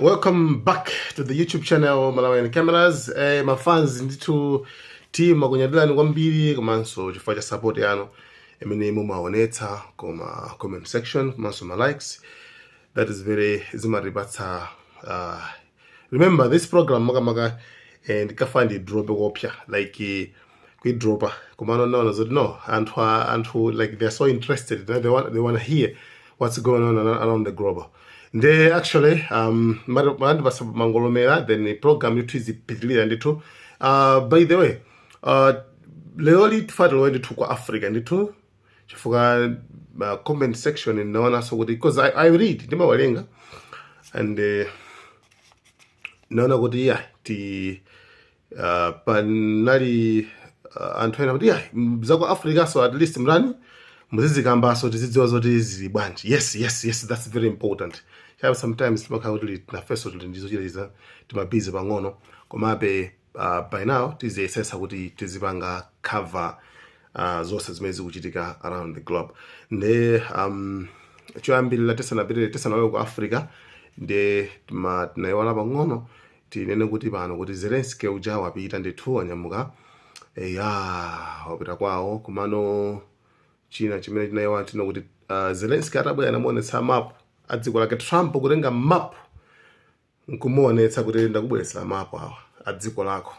Welcome back to the YouTube channel Malawian Cameras. Mafans ndithu, timakunyadirani kwambiri komanso chifukwa cha support yanu imene mumaonetsa koma comment section komanso ma likes. That is very zimatipatsa. Remember this program makamaka ndikafa ndidrope kopya like kuidropa, komano naona zoti no, anthu anthu like they're so interested, they want to hear what's going on around the globe. Nde actually mandipasa mangolomera, then program yathu izipitilira ndithu. By the way, lero tifa tilowe ndithu kwa Africa ndithu, chifukwa comment section ndinaonanso kuti, because I read, ndimawerenga, and naona kuti yeah, ti panali anthu ena kuti yeah, zaku Africa, so at least mrani muzizikambaso tizidziwa zoti zili bwanji. Yes, that's very important. Chabe sometimes timakhala kuti nafenso tili ndizochita, timabizi pang'ono, komabe by now tiziyesesa kuti tizipanga cover zonse zimene zikuchitika around the globe. Nde choyambirira, tisanapitire, tisanalowe ku Africa, nde tinayiwala pang'ono, tinene kuti pano kuti Zelensky uja wapita ndithu, wanyamuka, ya, wapita kwawo. Komano china chimene chinayiwala tino kuti Zelensky atabwera anamuonetsa map a dziko lake. Trump kutenga map nkumuonetsa kuti ndakubweretsera map awa a dziko lako.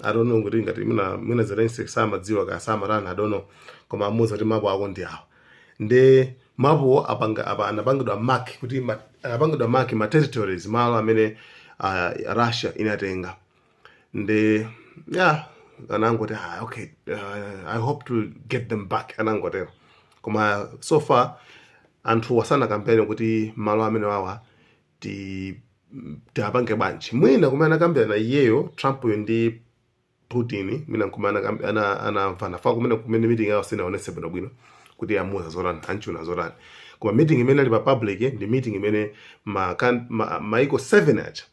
I don't know kuti ngati mina Zelensky samadziwa ka samatani, I don't know, koma amuwuza kuti mapu ako ndi awa. Nde mapuwo apanga apa anapangidwa mark kuti anapangidwa mark ma territories, malo amene Russia inatenga. Nde yeah, anangoti, "Ah, okay, I hope to get them back," anangotero. Koma so far anthu wasana kampeni kuti malo amene wawa ti tiapange bwanji. Mwina kumene anakambirana iyeyo Trump uyo ndi Putin, mwina nkumene anamvana fa kumene meeting yawo sinaonetse bwinobwino kuti amuuza zotani, anchuna zotani. Koma meeting imene ali pa public ndi meeting imene maiko 7 aja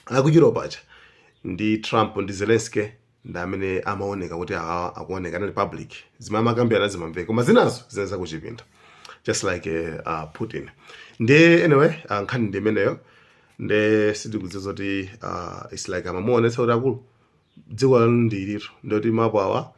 aku Europe aja ndi Trump ndi Zelensky, ndi amene amaoneka kuti awa akuoneka anali public, zimene amakambirana zimamveka, koma zinazo zina zakuchipinda, just like Putin. Ndi anyway, nkhani ndi imeneyo. Nde sitikudziwa zoti it's like amamuonetsa kuti akulu, dziko lanu ndi iliro, ndoti mapu awa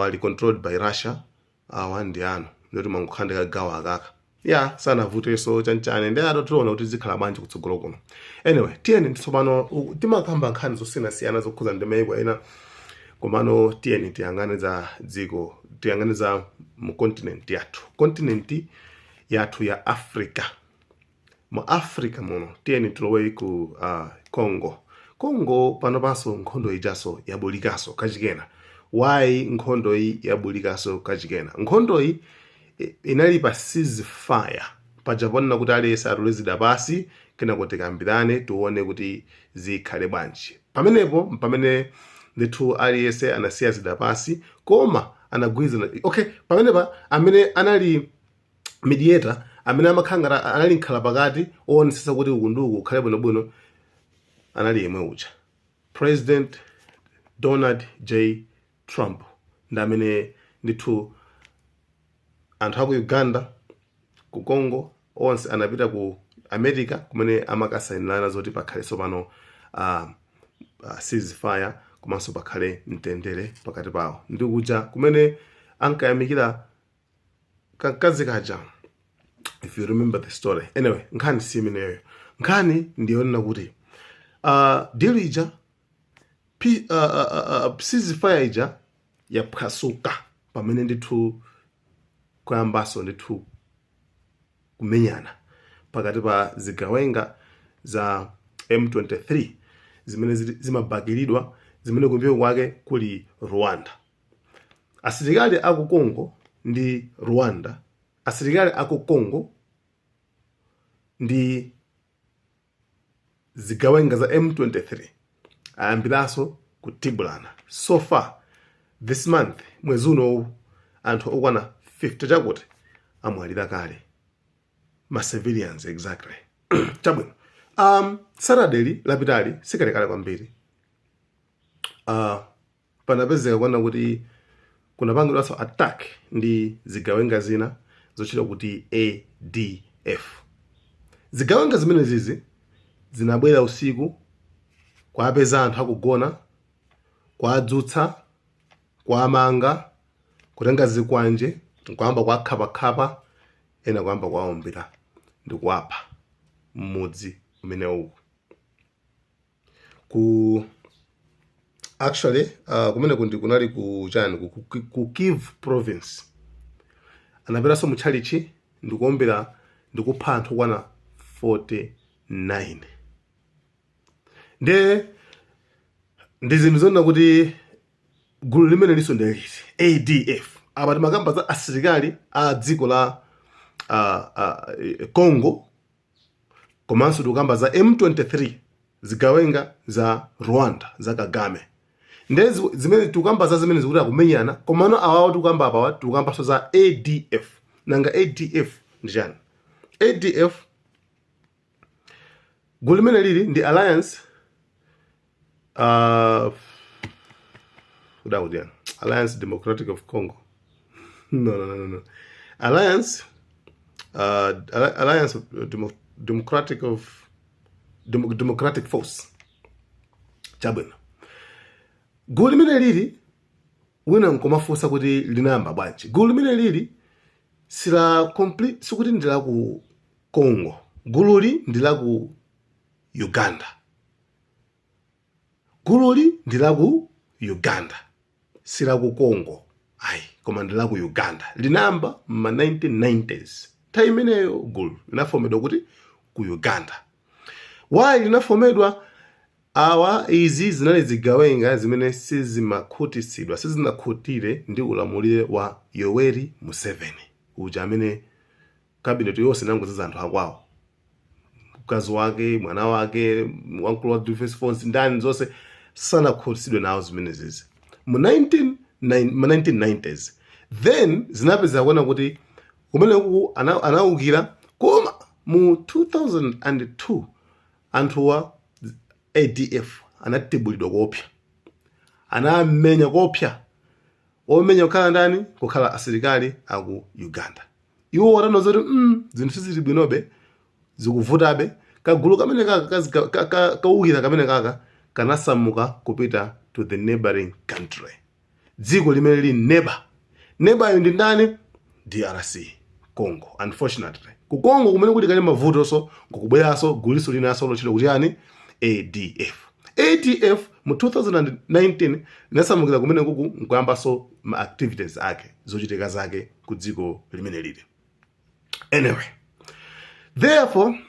ali controlled by Russia, awa ndi anu, ndoti mangokhala ndikagawa akaka ya sanavutenso chanchane. Ndi atotiona kuti zikhala bwanji kutsogolo kuno. Anyway, tiyeni tsopano timakamba nkhani zosiyanasiyana zokhuza ndi maiko ena, komano tiyeni tiyang'ane za dziko, tiyang'ane za mu continent yathu, continent yathu ya Africa. Mu Africa muno, tiyeni tilowe ku Congo. Congo pano panso nkhondo ijaso yabulikaso kachikena. Why nkhondo iyi yabulikaso kachikena? Nkhondo iyi inali pa ceasefire paja, ponena kuti aliyense atulizidwa pasi, kenako tikambirane, tione kuti zikhale bwanji. Pamenepo pamene ndithu aliyense anasiya zida pasi, koma anagwirizana. Okay, pamenepa amene anali mediator, amene amakhala ngati anali nkhala pakati oonetsetsa kuti uku ndi uku kukhale bwinobwino, anali yemwe uja President Donald J Trump. Ndi amene ndithu anthu aku Uganda, ku Congo, onse anapita ku America kumene amakasayinirana zoti pakhale tsopano ceasefire komanso pakhale mtendere pakati pawo. Ndi kuja kumene ankayamikira kamkazi kaja, if you remember the story. Anyway, nkhani si imeneyo. Nkhani ndiyonena kuti deal ija, ceasefire ija yaphwasuka, pamene ndithu kuyambaso ndithu kumenyana pakati pa zigawenga za M23 zimene zimabakiridwa, zimene kumbuyo kwake kuli Rwanda. Asilikali aku Congo ndi Rwanda, asilikali aku Congo ndi zigawenga za M23 ayambiranso kutibulana. So far this month, mwezi unowu, anthu okwana 50 chakuti amwalira kale, ma civilians exactly. Chabwino, Saturday lapitali, sikalekale kwambiri, panapezeka kuona kuti kunapangidwanso attack ndi zigawenga zina zotchedwa kuti ADF. Zigawenga zimene zizi Zinabwera usiku, kuwapeza anthu akugona, kuwadzutsa, kuwamanga, kutenga zikwanje nkuyamba kuwakhapakhapa, ena kuyamba kuwaombera ndi kuwapha mmudzi umenewu. Ku actually kumeneko ndi kunali ku chani, ku Kivu Province. Anapitanso mu tchalichi ndikuombera ndikupha anthu okwana 49. Nde ndi zinthu zonena kuti gulu limene liso ndi liti, ADF. Apa timakamba za asilikali a dziko la Congo, komanso tikukamba za M23, zigawenga za Rwanda, za Kagame. Nde zimene tikukamba za zimene zikuti akumenyana, komano awawo tikukamba apawa, tikukambanso za ADF. Nanga ADF ndi chani? ADF, gulu limene lili ndi Alliance, kudakuti yani, Alliance Democratic of Congo, no, Alliance, Alliance of Democratic of Democratic Force. Chabwino, gulu limene lili, wina nkomafunsa kuti linayamba bwanji. Gulu limene lili sila complete, sikuti ndi la ku Congo, gululi ndi la ku Uganda. Gululi ndi la ku Uganda, si la ku Congo ayi, koma ndi la ku Uganda. Linayamba ma 1990s. Nthawi imeneyo gulu linafomedwa kuti ku Uganda. Why linafomedwa? Awa, izi zinali zigawenga zimene sizimakhutitsidwa, sizinakhutire ndi ulamuliro wa Yoweri Museveni uja, amene cabinet yonse inangodzaza anthu akwawo, mkazi wake, mwana wake, wamkulu wa defense force, ndani, zonse. Sanakhutitsidwe nawo zimenezizi mu 19 mu 1990s. Then zinapeza kuona kuti kumeneku anawukira, koma mu 2002 anthuwa, ADF, anatibulidwa kuopsa, anamenya kuopsa. Omenya kukhala ndani? Kukhala asilikali aku Uganda. Iwo watanoza kuti zinthu sizili bwinobe, zikuvutabe. Kagulu kamene kaka kawukira kamene kaka kanasamuka kupita to the neighboring country, dziko limene lili neighbor. Neighbor ndi ndani? DRC Congo. Unfortunately, ku Congo kumene kuli kale mavutonso, nkukubweranso guliso linanso lotchedwa kuti yani? ADF. ADF mu 2019 linasamukira kumene kuku nkuyambanso ma activities ake, zochitika zake ku dziko limene lili. Anyway, therefore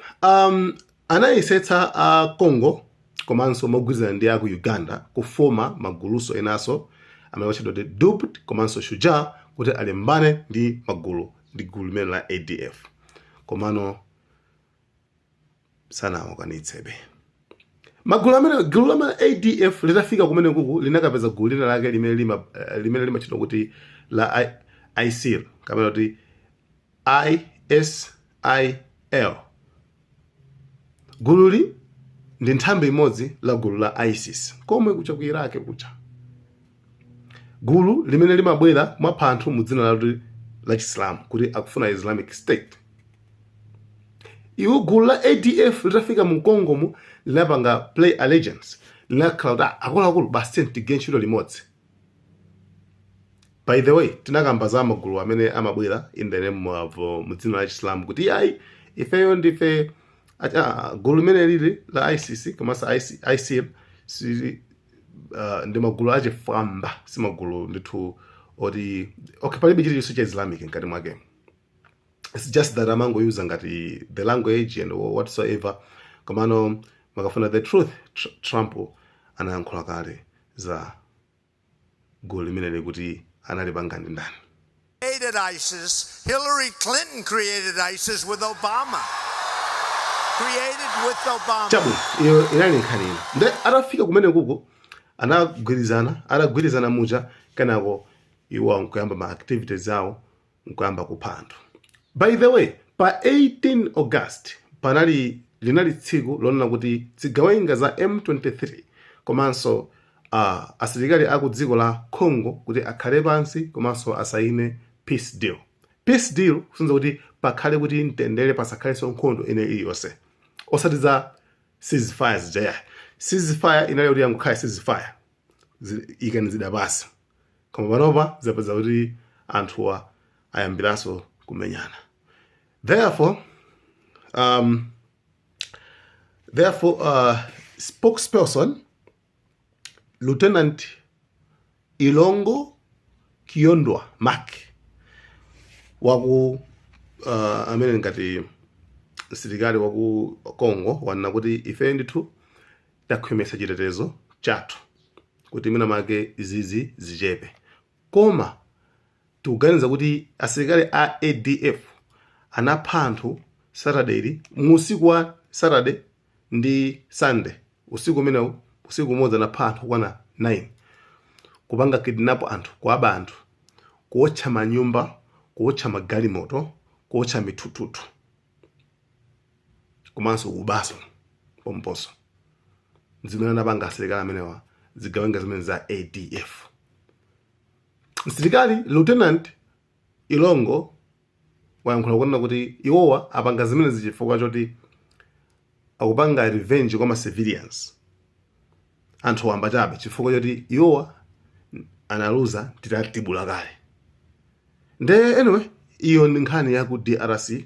anayesetsa a Congo komanso mogwirizana ndi aku Uganda kufoma maguluso enanso amene otchedwa kuti DUPT komanso Shuja, kuti alimbane ndi magulu ndi gulu limene la ADF, komano sanawakwanitsebe magulu amene. Gulu la ADF litafika kumene kuku, linakapeza gulu lina lake limene limatchedwa kuti la ISIL, kapena kuti ISIL. Gululi ndi nthambi imodzi la gulu la ISIS komwe kucha ku Iraq kucha, gulu limene limabwera mwapha anthu mu dzina lakuti la Chisilamu, kuti akufuna Islamic State. Iwo gulu la ADF litafika mu Congo mu, linapanga pledge allegiance, linakhala kuti, "Ah, akuluakulu, basi tigwire ntchito limodzi." By the way, tinakamba za magulu amene amabwera in the name of mu dzina la Chisilamu, kuti ayi, ifeyo ndife gulu limene lili la ISIS komanso ISIL si, ndi magulu achifwamba, si magulu ndithu oti, okay, palibe chilichonse cha Islamic mkati mwake. It's just that amangoyuza ngati the language and whatsoever. Komano makafuna the truth, Trump anayankhula kale za gulu limeneli kuti analipanga ndi ndani. Created ISIS. Hillary Clinton created ISIS with Obama. Created with Obama. Chabwino, iyo inali nkhani ina. Nde atafika kumene kuko anagwirizana. Atagwirizana muja, kenako iwo nkuyamba ma activities awo, nkuyamba kupha anthu. By the way, pa 18 August panali, linali tsiku lonena kuti zigawenga za M23 komanso asilikali aku dziko la Congo kuti akhale pansi komanso asaine peace deal. Peace deal kusonyeza kuti pakhale kuti mtendere, pasakhalenso nkhondo ine iliyonse, osati za Ceasefire zija yayi, ceasefire inali kuti yangokhala ceasefire, ikani zida pasi, koma panopa zapeza kuti anthuwa ayambiranso kumenyana. Therefore, spokesperson Lieutenant Ilongo Kiyondwa Mark waku amene ngati msilikali waku Congo wanena kuti ife ndithu takhwimitsa chitetezo chathu kuti mwina make izizi zichepe, koma tikuganiza kuti asilikali a ADF anapha anthu Saturday, mu usiku wa Saturday ndi Sunday, usiku umenewu, usiku umodzi anapha anthu okwana 9, kupanga kidnap anthu, kuaba anthu, kuotcha manyumba, kuotcha magalimoto, kuotcha mithuthuthu, komanso kubaso pomposo, zimene anapanga asilikali amenewa, zigawenga zimene za ADF. Msilikali Lieutenant Ilongo wayankhula kunena kuti iwowa apanga zimene chifukwa choti akupanga revenge kwa ma civilians, anthu wamba chabe, chifukwa choti iwowa analuza titatibula kale. Nde anyway, iyo ndi nkhani ya ku DRC.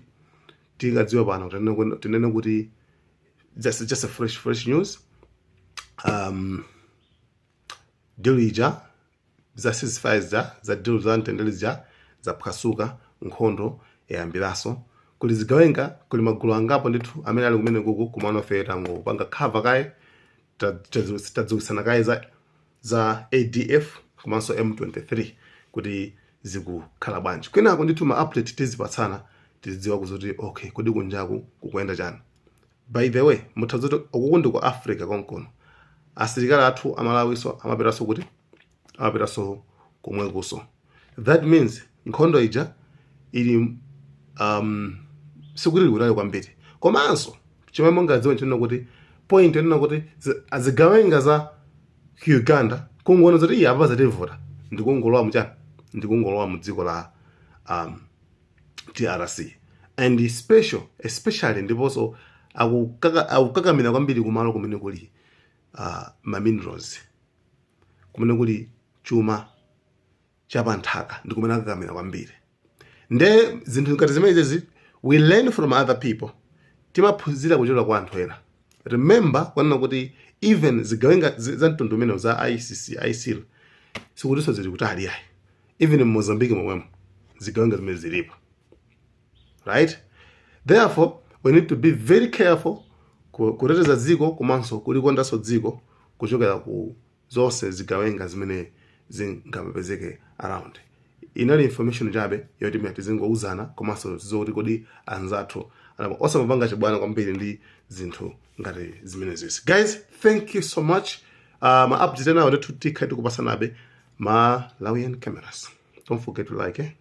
Tikadziwa pano tinene kuti just a fresh news, deal ija za ceasefire za deal za mtendere zija zaphwasuka, nkhondo yayambiranso. Kuli zigawenga, kuli magulu angapo ndithu amene ali kumene kuku kumano. Fe tangopanga cover kaye, tadziwitsana kaye za ADF komanso M23 kuti zikukhala bwanji. Kwinako ndithu ma update tizipatsana, tizidziwa kuzoti okay, kodi kunjaku kukuyenda chani? By the way, mutha zoti ukuku ndi ku Africa konkono, asilikali athu amalawiso amapitanso kuti amapitanso komwekuso. That means nkhondo ija ili sikuti ili kutali kwambiri. Komanso chimene mungadziwe nchonena kuti point yonena kuti azigawenga za ku Uganda kungoona zoti iye apa zativuta, ndikungolowa muchani, ndikungolowa mu dziko la DRC and special especially ndiponso akukakamira kwambiri kumalo kumene kuli ma minerals, kumene kuli chuma chapanthaka, ndi kumene akakamira kwambiri. Nde zinthu ngati zimenezi, we learn from other people, timaphunzira kuchokera kwa anthu ena. Remember kwanena kuti even zigawenga za mtundu umenewu za ICC, ISIL, sikutinso zili kutali yayi. Even mu Mozambique momwemo zigawenga zimene zilipo, right? Therefore we need to be very careful kuteteza dziko komanso kulikondanso dziko kuchokera ku zonse zigawenga zimene zingapezeke around. Inali information chabe yoti mene tizingouzana komanso zoti kodi anzathu osamapanga chibwana kwambiri ndi zinthu ngati zimenezisi. Guys, thank you so much. Ma update enawo ndithu tikhala tikupasanabe. Malawian Cameras, don't forget to like, eh?